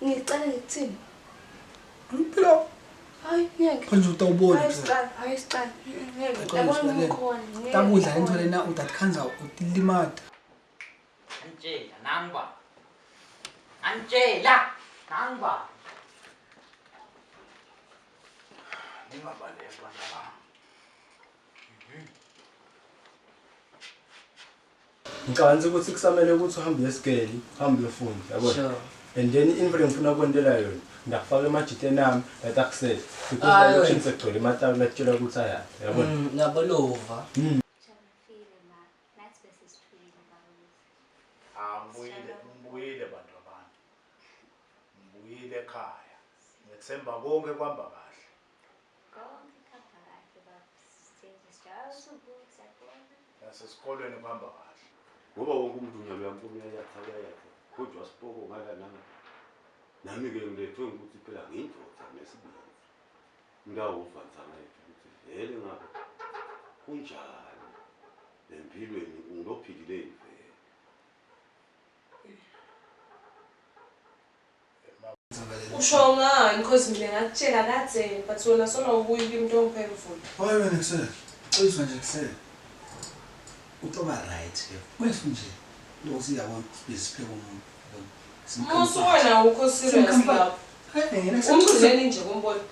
Ngicela ngikuthini? Phela Hayi ngeke. manje utawubona. Hayi sicala, hayi sicala. Ngeke. Xolisa, Yabona lalela. ngikhona. Ngeke. Takudla lento lena utatikhandza utilimata. Angitshela nangwa. Angitshela nangwa. Ningabaleki bantwana bami. Ngicabanga ukuthi kusamele ukuthi uhambe uye esigeli, uhambe uyofunda, yabona? Sure. And then into engifuna ukwentela yona, ngakufaka emajiteni ami latakusele because Ayi, la lokishini wena. sekugcwele imataku latshela ukuthi ayaphi, yabona? Nabolova. Jabulile ma, nathi bese sithulile baba. Ah, ngibuyile, ngibuyile bantu bami. Ngibuyile ekhaya. Ngethemba konke kuhamba kahle. Konke kuhamba kahle baba. Sithenje sijabule usubuka siyabona. Nasesikolweni kuhamba kahle. Ngoba wonke umuntu unyalo uyambona uyayatha uyayatha khonjwa sipoko ngala nanga. Nami-ke ngilethwe ukuthi phela ngiyindoda nesibindi. Ngawuva nzama yethu ukuthi vele ngabe kunjani empilweni ungilophilileni vele. Usho ngani cause mina ngakutshela kadzeni but wena solo ubuye kimi into ongiphendvula. Hayi wena kusele. Xolisa nje kusele. Utoba right ke. Kwethu nje. Lokho siyabona sibhizi sipheka umuntu. Yabona? Musu wena awukho serious Simcomfort. lapho. Hey, yena Umgcineni nje kumbona.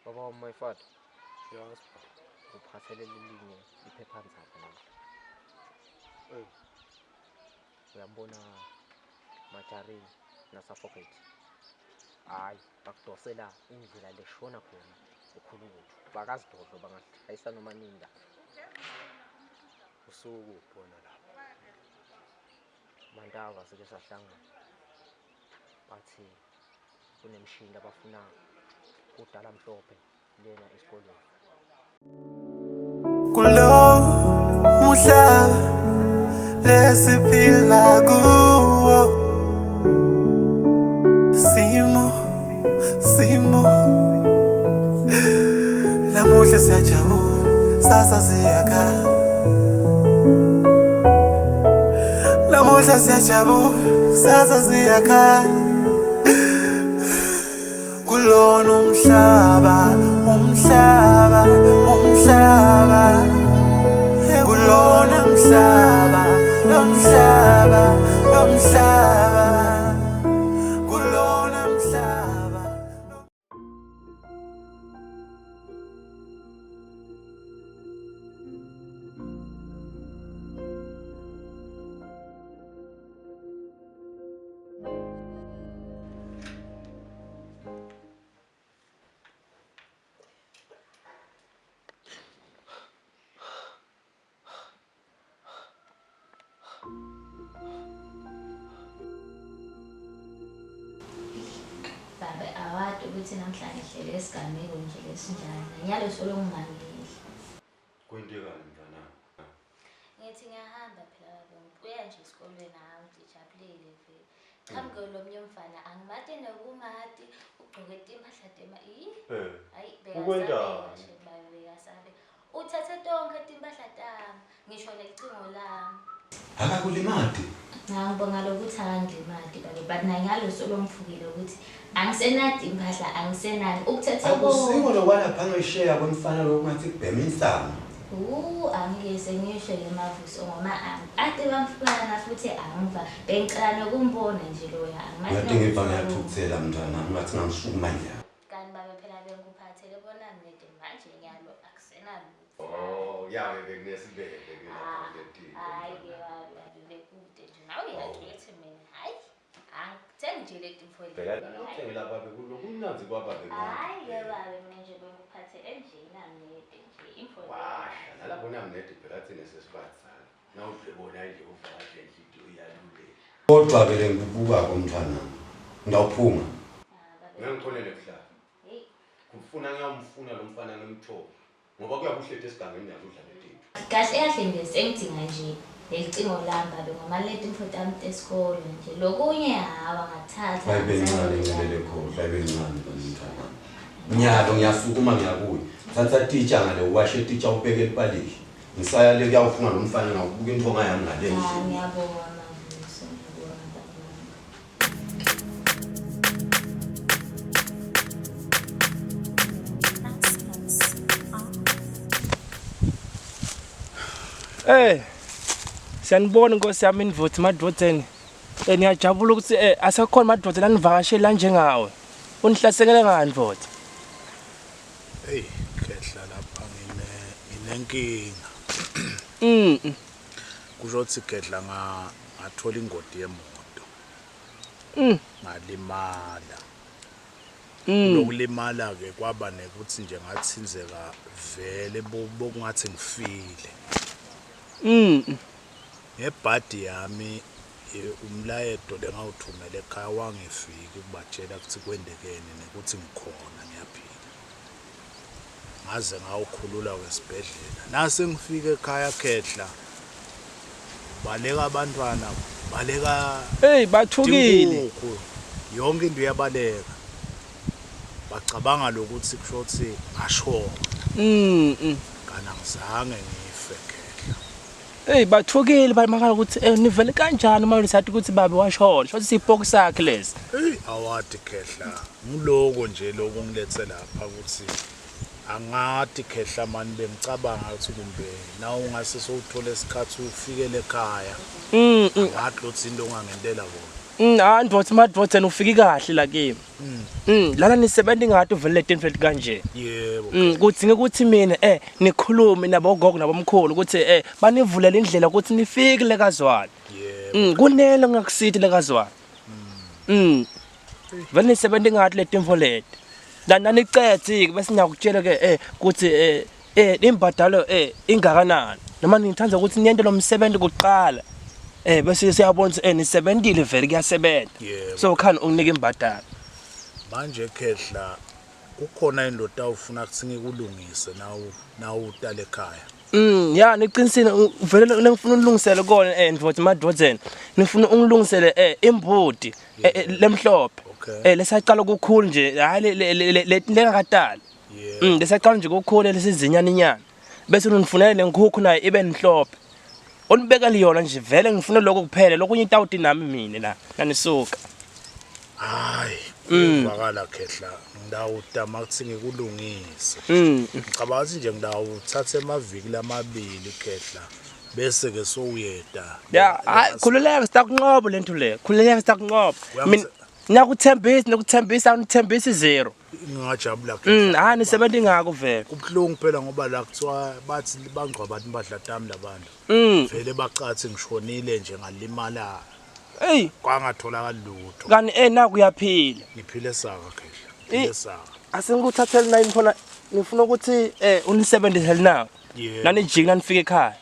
Baba wami my father. Yazi uphathelele linye iphephandzaba namhla. Uyambona Majarini na-suffocate. Hayi, bakudosela indlela leshona khona ukhulukuthu. Bakazidodlo bangahlayisa noma nini la. Usuku ubona lapha. Mantava sike sahlangana. Bathi kunemishini abafuna kudala mhlophe lena esikolweni. Kulo muhlaba lesiphila kuwo simo simo namuhla siyajabula sasa siyakhala namuhla siyajabula sasa siyakhala kulona umhlaba umhlaba umhlaba kulona umhlaba lomhlaba lomhlaba kulona umhlaba. Baba awadi ukuthi namhlanje hlele esigameko nje lesinjani. Nanyalo solo ngimangile. Kwentekani mntanami? Ngithi ngiyahamba phela baba ngibuya nje esikolweni hawu ngijabulile vele. Qhamuke lo mnye umfana angimati nokumati ugqoke timpahla tema i. Eh. Hayi Ukwentani? nje baba bekasabe. Uthathe tonke timpahla tami ngisho nelicingo lami. Akakulimati. Ngangibonga lokuthi akangilimati baba but nanyalo solo ngifukile ukuthi angisenadi impahla angisenani ukuthethe Akusiko lokwalapha ngesheya kwemfana lokungathi kubhema insangu. Angike sengisho-ke Mavuso ngoba ade bamfana futhi angiva bengicela nokumbona nje loya angimazi Ngathi ngiva nokuthi ngiyathukuthela mntwanami ngathi ngamsukuma nje. Kanti babe phela bengikuphathele bona mnede manje nyalo akusenalutho. Oh, yabe bekunesibele ke lapha kuletini. Hhayi-ke babe bekude nje nawe uyazi ukuthi mina hhayi angithengi nje leti mfo Phela uthengela babe kulokumnandzi kwababe. Hhayi-ke babe mina nje bengikuphathele nje inamnede nje imfo Washa nalapho namnedi phela thina sesibadzala. Nawudle bona nje uvakashe inhliziyo iyaluleka. Kodwa ke lengikubukako mntwanami. Ngawuphuma. Babe Ngeke ngikhonele kuhlala. Hey. Kufuna ngiyamfuna lo mfana ngimthole. Ngoba kuyakuhleta esigangeni nazo udlala ethu. Kahle kahle nje sengidinga nje leli cingo lami babe ngoba leti mfo tami tesikolo nje lokunye hawa ngathatha. Hayi bencane ngilele khohlwa bencane mntwanami. Nyalo ngiyasukuma ngiyakuya. Thatha titsha ngale uwashe titsha ubeke epalishi. Ngisaya le kuyawufuna lo mfana ngawubuka intonga yami ngale Ah, ndlini. ngiyabonga Mavuso, ngiyabonga baba. Eh. Siyanibona Nkosi yami invuthi madvodzeni. Eh ngiyajabula ukuthi eh asakhona madvodza lanivakashela njengawe. Unihlasekele ngani mfowethu? Hey, khehla lapha ngine nginenkinga. Mm. Kusho ukuthi khehla nga ngathola ingodi yemoto. Mm. Ngalimala. Mm. Lokulimala ke kwaba nekuthi nje ngathinzeka vele bokungathi ngifile. Mm. Ngebhadi yami umlayeto lengawuthumela ekhaya wangifiki kubatshela ukuthi kwendekeni nekuthi ngikhona ngiyaphila. Ngaze ngawukhulula wesibhedlela. Nase ngifike ekhaya khehla baleka abantwana baleka. Hey bathukile. Tinkukhu, yonke into iyabaleka. Bacabanga lokuthi kusho ukuthi ngashona. Mm. Kana ngizange ngife khehla. Hey bathukile bamakala ukuthi eh nivele kanjani uma nisathi ukuthi babe washona. Shothi sipoki sakhe lesi. Hey awadi khehla ngiloko nje lokho ngilethe lapha ukuthi angathi khehla mani bengicabanga ukuthi kumbe na ungase sowuthole isikhathi ufikele ekhaya. Mm. Angathi lothi into ongangentela kona. Hayi ndoda madvodza ufiki kahle la kimi. Lana nisebenza ingathi uvele letini kanje. Yebo. Kudzinga ukuthi mina nikhulume nabogogo nabomkhulu ukuthi banivulele indlela ukuthi nifike le kaZwane. Yebo. Kunele ngakusithi le kaZwane. Vele nisebenza ingathi letimfo leti. Lana nicethe ke bese ngiyakutshela ke ukuthi imbadalo ingakanani. Noma ngithanda ukuthi niyente lo msebenzi kuqala. Bese siyabona ukuthi nisebentile vele kuyasebenza. So khani unginike imbadalo. Manje khehla kukhona indoda ufuna ukuthi ngikulungise nawu utale ekhaya. Ya niqinisile vele ngifuna ulungisele kona ndvodza madvodzeni. Ngifuna ungilungisele imbuti lemhlophe. Lesaqala ukukhula nje hayi le lengakatali. Lesaqala nje ukukhula lesizinyana inyana. Bese unifunela lenkukhu nayo ibe mhlophe. Onibekele yona nje vele ngifuna lokho kuphela lokunye itawuti nami mina la nanisuka. Hayi kuvakala khehla ngidawutama ukuthi ngikulungise. Ngicabanga ukuthi nje ngidawuthatha emaviki lamabili khehla bese ke sowuyeda. Ya hayi khululeka sitakunqoba lento le. Khululeka sitakunqoba. Mina ngiyakuthembisa nokuthembisa ngithembisa zero. Ngingajabula khehla. Hayi nisebenza ingako vele. Kubuhlungu phela ngoba la kuthiwa bathi bangcwaba abantu badla tami labantu. Vele bacathi ngishonile nje ngalimala. Hey kwangatholakala lutho. Kanti naku uyaphila. Ngiphile saka khehla. Ngiphile saka. Asengikuthathele na ngifuna ngifuna ukuthi unisebenzise nawo. Nanijiki nanifike ekhaya.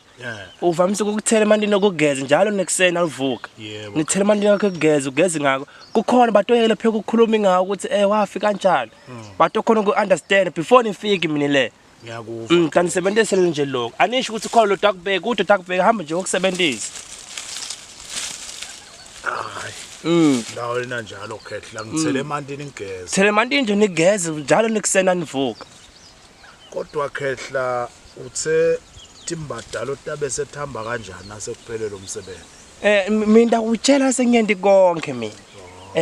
Uvamise ukukuthela emantini okugeza njalo nekuseni alivuka. Nithela emantini akho okugeza ugeze ngako. Kukhona batoyela phela ukukhuluma ngako ukuthi wafika kanjani. Batokhona uku-understand before nifike mina le. Ngiyakuva. Kanti sebenzisele nje lokho. Anisho ukuthi khona lo takubheka, udo takubheka hamba nje ukusebenzisa. Hayi. Lawo lena njalo khehla ngithele emantini ngigeze. Thele emantini nje nigeze njalo nekuseni anivuka. Kodwa khehla uthe timbadalo tabe sethamba kanjani nasekuphele lo msebenzi? Mina ukutshela sengiyenti konke mina.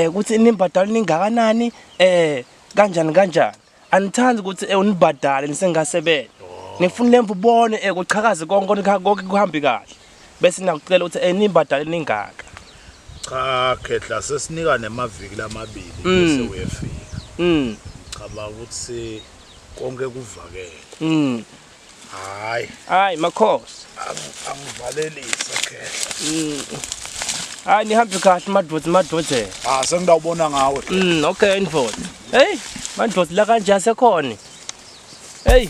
Ukuthi nimbadalo ningakanani kanjani kanjani. Anithandi ukuthi unibhadale nisengasebenza. Nifuna lemvu ubone kuchakaze konke konke kuhambi kahle. Bese nakucela ukuthi nimbadale ningaka. Cha khehla sesinika nemaviki lamabili bese uyefika. Ngicabanga ukuthi konke kuvakele. Hayi. Hayi makhosi. Angivalelise khehla. Hayi nihambe kahle madvodza madvodza. Ah sengidawubona ngawe. Okay ndvodza. Hey madvodza la kanje asekhona. Hey.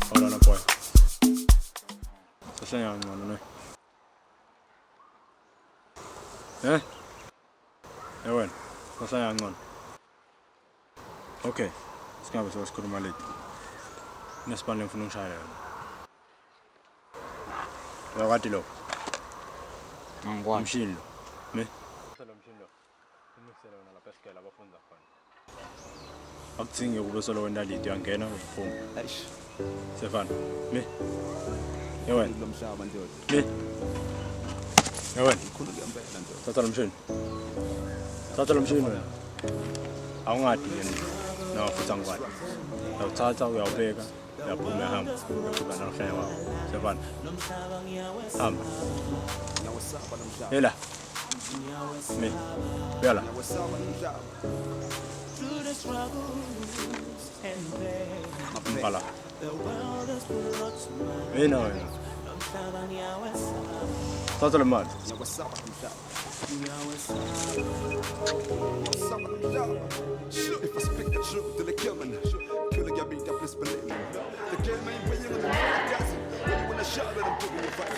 Hold on, boy. Sasengiyangcono ne. Wena, sasengiyangcono. Okay, singabe sesikhuluma late. Nesibani ngifuna ungishayele yona. Uyakwati lokho? Angikwazi. Umshini lo. Ne? Lo mshini lo. Umixele wona lapha esigela abafunza khona. Akudzingi kube solo wena late uyangena uphuma. Eish. Sefana. Ne? Yewena. Lo mhlaba ndoda. Ne? Yewena. Ikhulu ngempela ndoda. Thatha lo mshini. Thatha lo mshini wena. Awungadi yena. No, futhi angikwadi. Uyawuthatha uyawubeka, uyaphuma uyahamba. Uyafika nalohlanya wakho. Siyafana. Hamba. Hela. Mi. Uyala. Mpala. Mina wena. Thatha le mali. If I speak the truth, then they kill me. Kill a beat up, please believe me. The game ain't paying on the dancing. When you wanna shout at them, put your fight.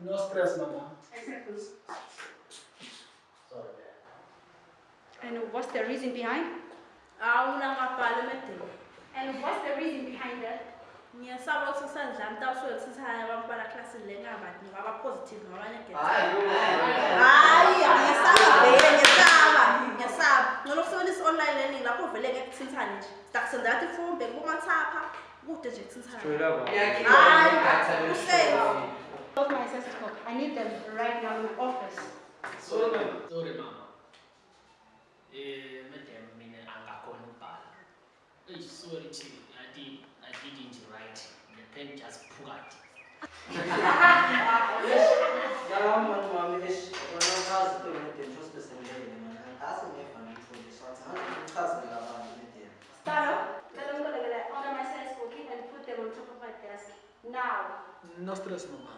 No stress, mama. And what's the reason behind? And what's the reason behind that? Both my assessment book. I need them right now in my office. Sorry, mama. Sorry, mama. Madam, mina angakhona ukubhala. Sorry, I didn't write. The pen just pulled. Staro, order my size booking and put them on top of my desk now. No stress, mama.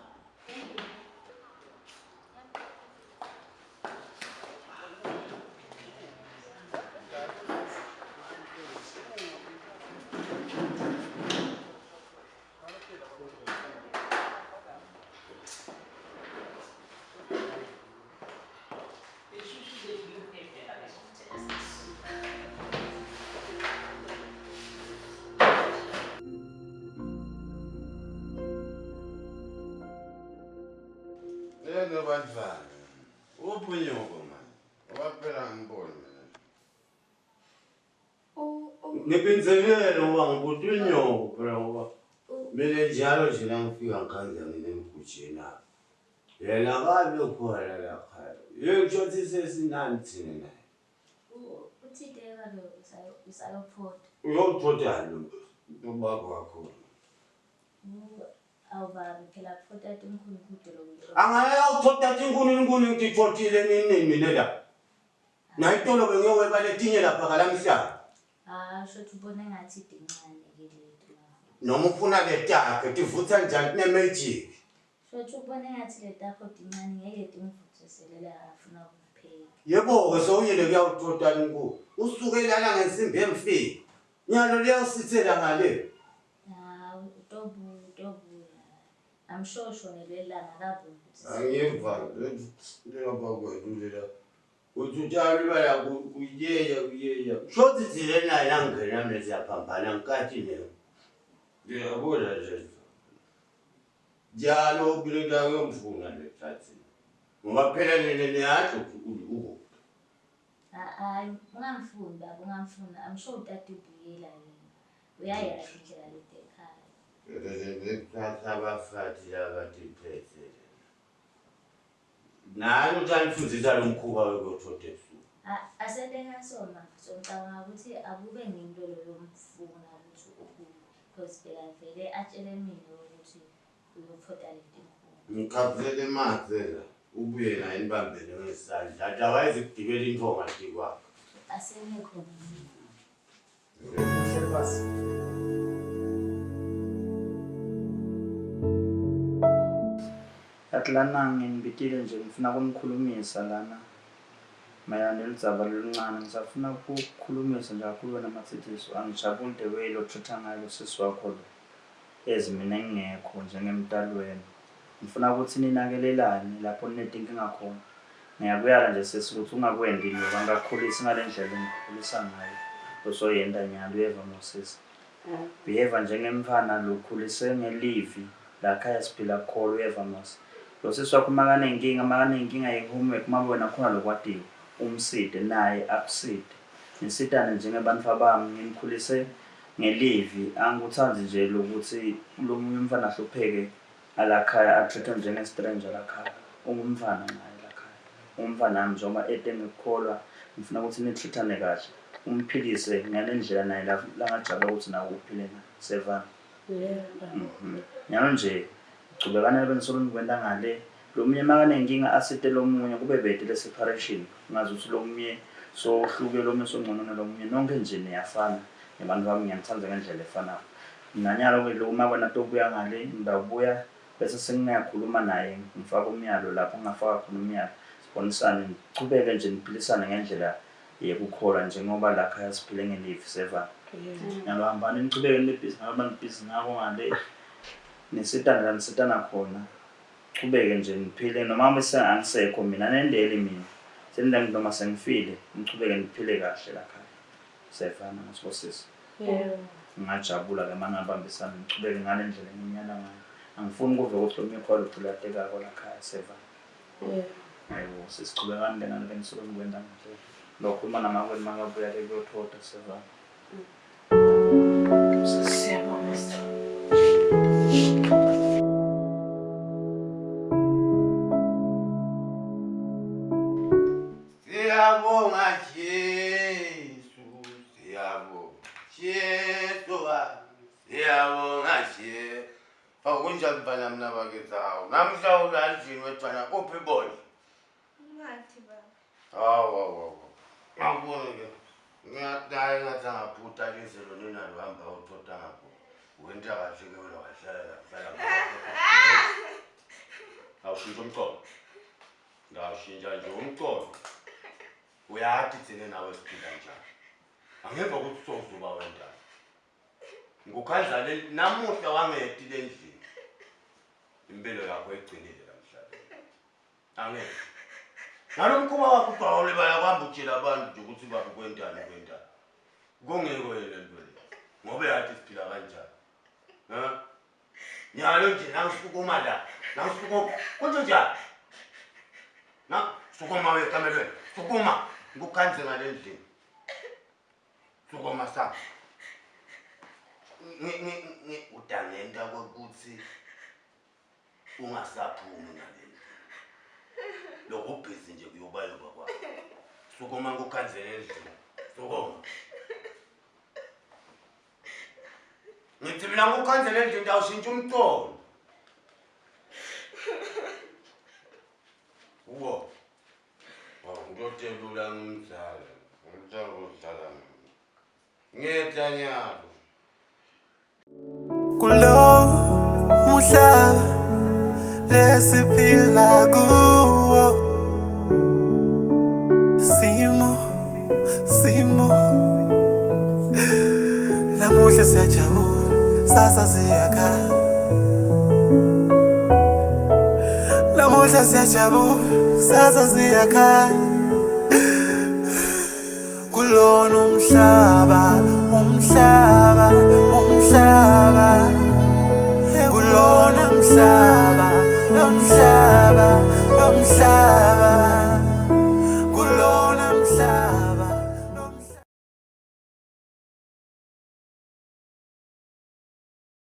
Ngiphinzelele ngoba ngibuthi unyoko phela ngoba mina njalo nje la ngifika ngikhandla mina emgujini apha. Yena kabi ukhona la khaya. Yey kusho ukuthi sesinani thina naye. Uthide kalo usayophotha. Uyophotha lo ubaba wakho. Awubami phela photha tinkhuni kude lokho. Angaya uphotha tinkhuni inkuni ngitiphothile nini mina la. Nayitolo bengiyoweba letinye lapha kalamhlaba. Ah, shothi ubona ngathi dincane ke lethu. Noma ufuna letakhe tivutha njani kune-magic. Shothi ubona ngathi letakho dincane ngeke timvuthiselele afuna ukupheka. Yebo-ke sowuyile kuyawuthota nkulu. Usuke lana ngensimbi emfika. Nyalo liyawusithela ngale. Hawu utobuya. I'm sure shonelwe langa kaboni. Angiva njengoba kwethu uthi utshalo ibala kuyeya kuyeya. Shothi thile naye langena mina siyaphambana ngikathi leyo. Ngiyabona nje. Njalo kulento yomfuna le thathi. Ngoba phela nene niyazi ukuphi. Hayi ungamfuni baba ungamfuni. I'm sure utata ubuyela yena. Uyayazi indlela lede ekhaya. Bethatha abafathi abatiphethe. Nani utanifundisa lo mkhuba wekuyothotha ebusuku? Asebengasoma so ngicabanga ukuthi akube ngento lo yomfuna ukuthi ubuye because phela vele atshele mina ukuthi uyophotha lento inkulu. Ngikhaphulele emanzi la ubuye naye nibambene ngesandla. Otherwise kugibela intonga tikwakho. Asengikhona. Atlana nginibitile nje ngifuna kumkhulumisa lana mayelana neludzaba loluncane ngisafuna ukukhulumisa nje kakhulu wena Matshidiso angijabuli the way lo treat ngayo sisi wakho lo. As mina ngingekho njengemntali wenu. Ngifuna ukuthi ninakelelane lapho ninetinkinga khona. Ngiyakuyala nje sisi ukuthi ungakwendi lokho, angikakukhulisi ngale ndlela engikukhulisa ngayo. Usoyenda nyalo uyeva mosisi. Behave njengemfana lokhulise ngelivi lakhaya siphila kukholwa uyeva mos. Lo sisi wakho makanenkinga ye-homework uma wena khona lokwatiwe umside naye akuside. Nisitane njengebantfu bami nginikhulise ngelivi angikuthandi nje lokuthi lomunye umfana ahlupheke alakhaya atreatwe njenge-stranger lakhaya. Ungumfana naye lakhaya. Umfana nami njengoba ete ngikukholwa ngifuna ukuthi nitreatane kahle. Umphilise ngale ndlela naye langajabula ukuthi nawe uphile naye. Sevana. Nyalo nje chubekana benisolo nikwenta ngale lomunye makanenkinga asite lomunye kube bete le separation ngazi ukuthi lomunye sohluke lomunye songcono nalomunye nonke nje niyafana nebantu bami ngiyanithanda ngendlela efanayo. Nanyalo ke lo uma wena tobuya ngale ngidawubuya bese sengiyakhuluma naye ngifaka umyalo lapho ngingafaka khona umyalo sibonisane nichubeke nje niphilisane ngendlela yekukholwa njengoba lakhaya siphile ngelivi sevana. Nyalo hambani nichubeke nibhizi ngaba nibhizi ngako ngale nisitana la nisitana khona. Chubeke nje niphile noma bese angisekho mina nendeli mina. Senida noma sengifile nichubeke niphile kahle lakhaya. Sevana ngosibosisi. Yebo. Ngingajabula ke mangabambisana nichubeke ngale ndlela enginyala ngayo. Angifuni ukuve ukuthi lomunye khona ugcilatekako lakhaya sevana. Yebo. Hayibo sisichubekani ke nale benisuke nikwenta ngale. Lokhuluma namakweni makabuya ke kuyothota sevana. Siyabonga Sithole. Siyabonga Jesu, siyabonga Jesu, siyabonga Jesu. Akunjani mfana mina bakithi hawu. Namhla ula endlini wetwana uphi bona? Ngathi baba. Hawu hawu hawu. Ngakubona ke. Ngiyadaya ngathi angaphutha lizelo nina luhamba uthota ngapho. Wenta kahle ke wena wahlala la hlala. Awushintsha umqondo. Ngawushintsha nje umqondo. Uyathi thina nawe siphila njani. Angeva ukuthi sowuzoba wendani. Ngukhandla le namuhla wangeti lendlini. Impilo yakho igcinile lamhlabeni. Angeke. Nalomkhuba wakho ubhawule bayakwamba utshela abantu nje ukuthi baba kwendani kwendani. Kungekho yena lento le. Ngoba yathi siphila kanjani. Ha? Nyalo nje nangisukuma la. Nangisukuma. Konje njani? Na sukuma we kamelweni. Sukuma. Ngukhandle ngale ndlini. Sukuma sa. Ngi udangenda ukuthi ungasaphumi ngale ndlini. Lokhu busy nje kuyoba yoba kwakho. Sukuma ngukhandle endlini. Sukuma. Ngithi mina ngukhandle endlini awushintsha umqondo. Uwo. Ngikutelula ngumzala. Ngumzala udlala. Ngiyetha nyalo. Kulo mhlaba lesiphila kuwo simo simo namuhla siyajabula sasa siyakhala namuhla siyajabula sasa siyakhala kulona umhlaba umhlaba umhlaba kulona umhlaba umhlaba umhlaba.